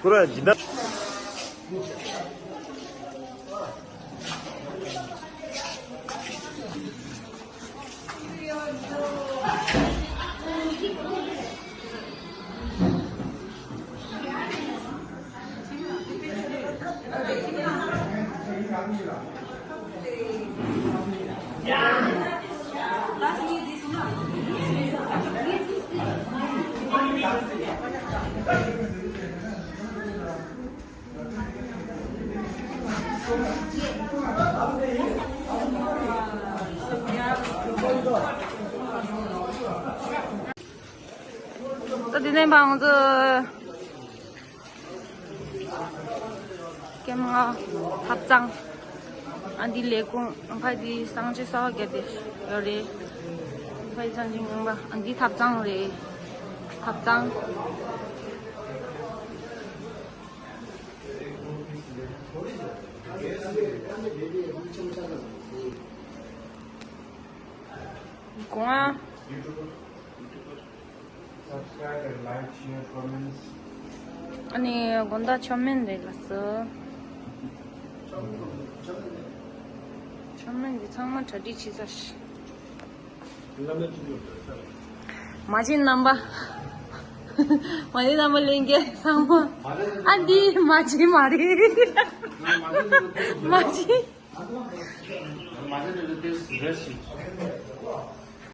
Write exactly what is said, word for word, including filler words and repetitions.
ཁོ་ར་ཇི་འདྲ། ད་དེ་ནས་བང་ཚོ། ཀེམ་ང་ཐབ་ཚང་། ཨ་འདི་ལས་ཁུངས། ཨ་ཁ་འདི་གསང་སྤྱོད་གསར་པ་བརྒྱབ་སྟེ་ཡོད་རེད། ཨ་ཁ་འདི་གསང་སྤྱོད་རྙིང་པ། ཨ་འདི་ཐབ་ཚང་རེད། ཐབ་ཚང་། གོང་ཨ། Subscribe and like, share, comments. ཨ་ནི་དགོང་དག་མཆོད་མེ་རེད་ལགས་སོ། མཆོད་མེ་འདི་ཚང་མ་གྲ་སྒྲིག་བྱས་ཚར་ཤག་མ་བྱན་རྣམ་པ། མ་བྱན་རྣམ་པ་ལྷན་རྒྱས་ཚང་མ། ཨ་འདི་མ་བྱན་མ་རེད། མ་བྱན། མ་བྱན་འདི་ཏོག་ཙམ་རེ་ཞིག